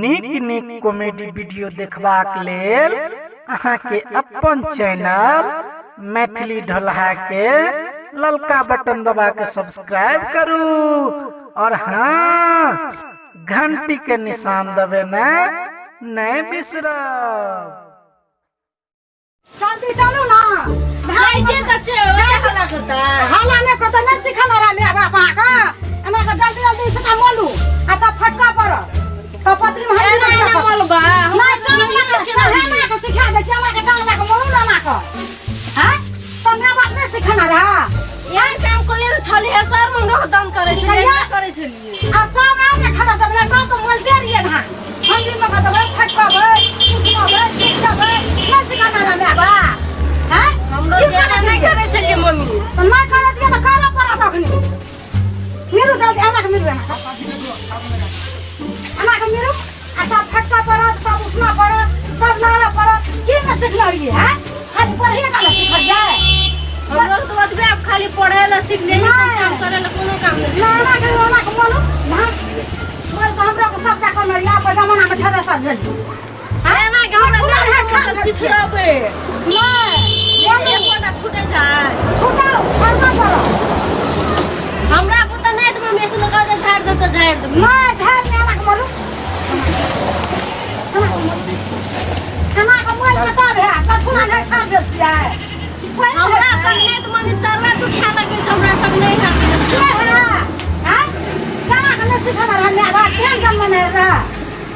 नीक नीक comedy video देखबाक लेल अहाँके अपन चैनल मैथिली ढोलहा के ललका बटन दबा के सब्सक्राइब करू और हाँ, घंटी के निशान दबेना नहीं बिसरब। जल्दी चलू ना। जाइते तऽ छै, ओते हल्ला करतै। हल्ला नहि करतै, नहि सिखल रहा my बाप अहाँके। एना कऽ जल्दी जल्दी सिखा मोलू आ तब फटका पड़त तब पत्री में हल्दी एना लगा एना पड़त। बोलबा। नहि, टांग लगा कऽ, एना कऽ सिखा दै छियै, एना कऽ टांग लगा कऽ मोलू ना एना कऽ। हाँ? तऽ my बाप नहि सिखेने रहा। एहन काम कोई ठले सर में रह दम करै छलियै, कहिया? एना करै छलियै। आ तब आब ने ठड़ा सब ने तब तऽ मोलते रहियै धान। हल्दी में कऽ देबै, फटकबै, उसनबै, सिखबै, नहि सिखेने रहा my बाप। हाँ? हमरो की जे करैत नहि रहियै? करै छलियै मम्मी। तऽ नहि करैत रहियै तऽ करऽ पड़त अखनी। मिरू जल्दी, एना कऽ मिरू, एना कऽ। एना कऽ मिरू, आ तब फटका पड़त, तब उसना पड़त, तब नारऽ पड़त। की नहि सिखने रहियै, हाँ? खाली पढ़िए टा ने सिखलियै। हमरो तऽ ओतबे आब खाली पढ़े लए सिखने, ई सब नहि। काम करे लए कोनो काम नहि ना, एना कऽ, एना कऽ मोलू, धान। मोल तऽ हमरो के सबटा कहने रहियै, आब जमानामे ढेरे सब भेल। सिखलियै। एना के हमरा छुटल है, छान भेल छै। पिछड़बै। नहि, मोलू। एकोटा छूटै छै। छुटाउ, छोड़बऽ पड़त। हमरा पुता नहि तऽ मम्मी से लगा दे, झाड़ दे तऽ झाड़ दे। नहि, झाड़ नहि, एना कऽ मोलू। एना कऽ मोल कऽ तब हैत, कठुआ नहि ठाढ़ भेल छियै। पानि हमरा होइ छै। संग नहि तऽ मम्मी तरवा जुठा लगै छै, हमरा संग नहि हैत। के है? आँय? केना कऽ नहि सिखल रहै my बाप? केहन जन्म नहि रहै?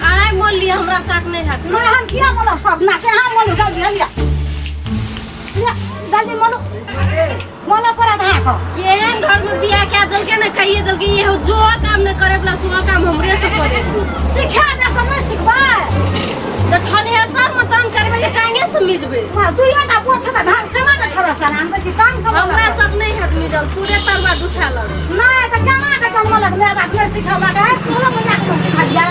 अढ़ाई मोल लिअ, हमरा साथ नहि हैत। नहि, हम किया बोलब सब ना से अहाँ मोलू जल्दी, लिअ लिअ जल्दी मोलू, मोलऽ पड़त अहाँके। केहन घर में बियाह कए देलकै ने, कहिए देलकै ये जो काम नहि करे वाला सुहा काम हमरे से करे। सिखा देब तऽ नहि सिखबै? तऽ ठलहेसर में तन करबै कि टांगे से मिजबै? हाँ, दुइये टा बोझ छै तऽ धान केना कऽ ठरस आनबै कि टांग से? हमरा सब नहि हैत मिजल, पूरे तरुआ दुखा लग। नहि तऽ केना कऽ जन्मलक my बाप, नहि सिखलक? है कोनो मजाक मे सिखलियै?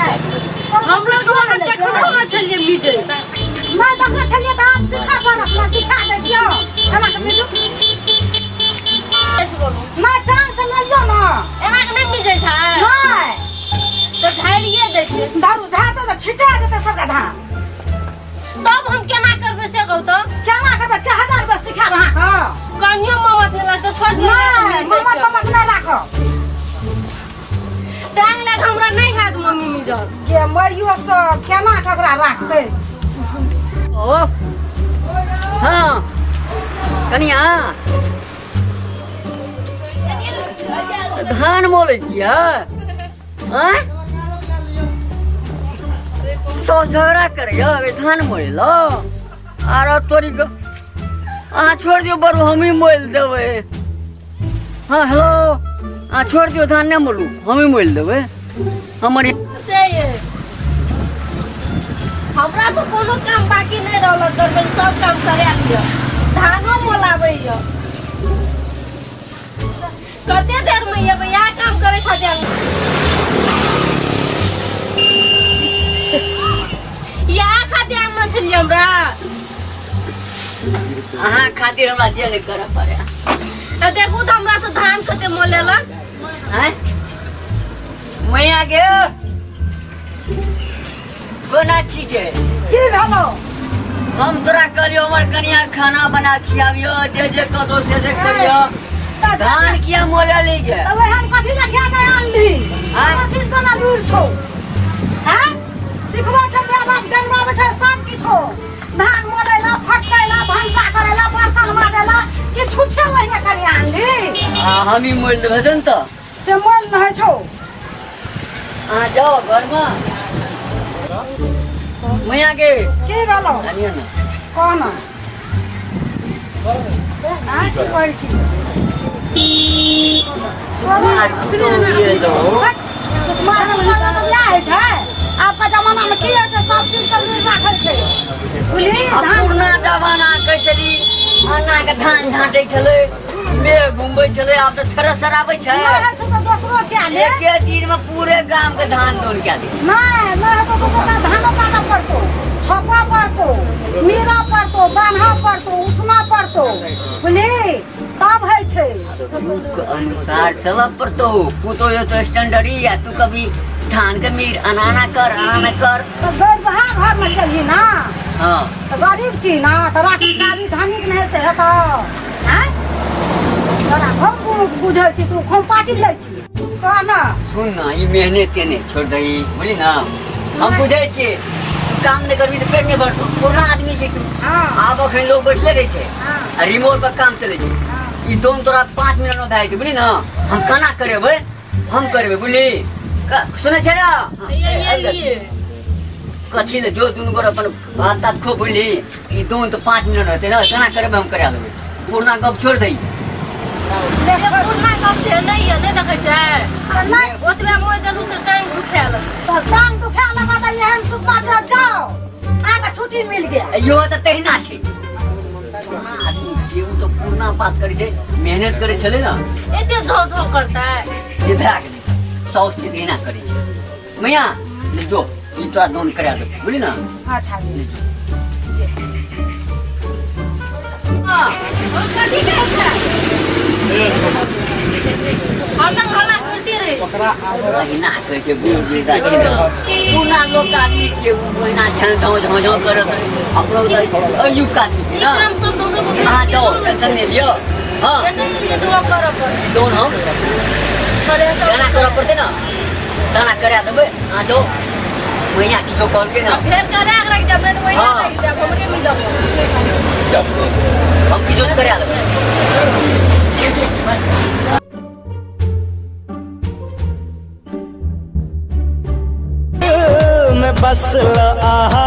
हमरो गाँव में देखनो नहि छलियै मिजै। नहि देखने छलियै तऽ आब सिखऽ पड़त ने, सिखा दै छियौ। एना कऽ मिजू। नहि, टांग से मिलियौ ने। एना कऽ नहि मिजै छै? नहि। तऽ झाड़िए दै छै। दारू झाड़तै तऽ छिटा जेतै सबटा धान। तब हम केना करबै से कहू तऽ? केना करबै? के हजार रुपया सिखायब अहाँके? कनियो ममत नहि लगतै, छोड़ दियौ। नहि, ममत तमत नहि राखब। टांग लग हमरा नहि हैत मम्मी मिजल। गे मैयो सब केना ककरा राखतै? ओ हाँ कनिया, धान मोलै छियै? आँय, सब झगड़ा करैया धान मोलै लऽ। आरो तोरी के अहाँ छोड़ि दियौ बरू, हमही मोलि देबै। हाँ हेलो, अहाँ छोड़ि दियौ, धान नहि मोलू, हमही मोलि देबै। हमर चाहिए हमरा से कोनो काम बाकी नहि रहल करबै, सब काम करा लिअ, धानो मोलाबैया। कते देर में एबै? इएह काम करे खातिर, इएह खातिर आनने छलियै हमरा। अहाँ खातिर हमरा जे नहि करऽ पड़े। आ देखू तऽ हमरा से धान कते मोलेलक। आँय मैया गे, कोना छी गे? की भेलो? हम तोरा कहलियो हमर कनिया खाना बना खियाबियो, जे जे कदो से जे करियो, तऽ धान किया मोले ली गे? तऽ ओहन कथी लए खा के आनली? आँय? कोनो चीज कोना लूर छौ? हैं, सिखबै छै my बाप, जनमाबै छै सब किछो, धान मोलै ला, फटकै ला, भनसा करै ला, बर्तन माजै ला, कि छुछे ओहिने कनि आनली? आ हम ही मोल देबै ने तऽ। से मोल नहि होइ छौ। अहाँ जाओ घरमे मैया के। की भेलौ? आनियो ने। कह न, आँय, की कहै छी? ये दो। सुकुमार तऽ बियाह होइ छै? आबके जमानामे की होइ छै, सब चीजके लूरि राखल छै, बुझली? आ धान पुरना जमाना कहै छली अना के धान झाँटै छलै, मेघ घुमबै छलै, आब तऽ थ्रेसर आबै छै। नहि होइ छौ तऽ दोसरो कए ले। एके दिन में पूरे गाम के धान दौन कए दै। नहि, नहि होतो दोसर का, धानो काटऽ पड़तो, छपऽ पड़तो, मीरऽ पड़तो, बान्हऽ पड़तो, उसनऽ पड़तो, बुझली? तब होइ छै। युग अनुसार चलऽ पड़तौ। पुतोह तो स्टैंडर्ड ही या तू कभी धान के मीर अनाना कर, अनाना कर। तऽ गरीबहा घरमे केलही ना। हाँ। तऽ गरीब छी ना, तऽ राखी दाबी धनिक नहि से हेतौ। आँय, तोरा हम बुझै छी, तू हम पार्टी लै छी, कह ना। सुन ना, ई मेहनत के नहीं छोड़ दही, बुझली ना? हम बुझै छियै, तू काम नहि करबी तऽ पेट नहि भरतौ। पुरना आदमी छै तू। हाँ। आब अखन लोग बैठले रहै छै हाँ। आ रिमोट पर काम चलै छै। हाँ। ई दोन तोरा 5 मिनट में भए जेतै, बुझली ना? हम केना करेबै, हम करेबै, बुझली? सुनै छै ना? ये ये कथी ले जो दुनू गोर अपन भात तात खो, बुझली? ई दोन तऽ 5 मिनट हेतै ना, केना करेबै, हम करा लेबै। पुरना गप छोड़ दही। से पुरना गप छै नहि यऽ, नहि देखै छै? तऽ नहि। ओतबे मोहि देलू से टांग दुखाए लगल। तऽ टांग दुखाए लगल तऽ एहन सुखबा जे जाओ, अहाँके छुट्टी मिल गेल। इहो तऽ तहिना छै। पुरना आदमी छियै ओ तऽ, पुरना बात करै छै, मेहनत करै छलै ने। एते झो झो करतै। जे भए गेलै, साउस छै तऽ एना करै छै। मैया ले जो, ई तोरा दोन करा देबौ, बुझली ना? अच्छा। ले जो। हाँ। हम कथी कहै छै, हरदम हल्ला करते रहै छै। ओहिना कहै छै, गुरु जी छै ने, पुरना लोक आदमी छियै ओ, ओहिना झाँ झाँ झाँ झाँ करत रहै। अपनो तऽ अयुग के आदमी छै ई ना। काम सब तऽ हमरो के अहाँ जाओ, टेंशन नहि लिअ। हाँ। एतै एतबो करऽ पड़ै। ई दोन हम कहलियै सब। दाना करऽ पड़तै ने, दाना करा देबै। अहाँ जाओ। मैया किछो कहलकै ना? फेर करा के राखि देब, नहि तऽ ओहिना हाँ। राखि देब, हमरे मिलत। हम किछो करा लेबै। में बसल आहा।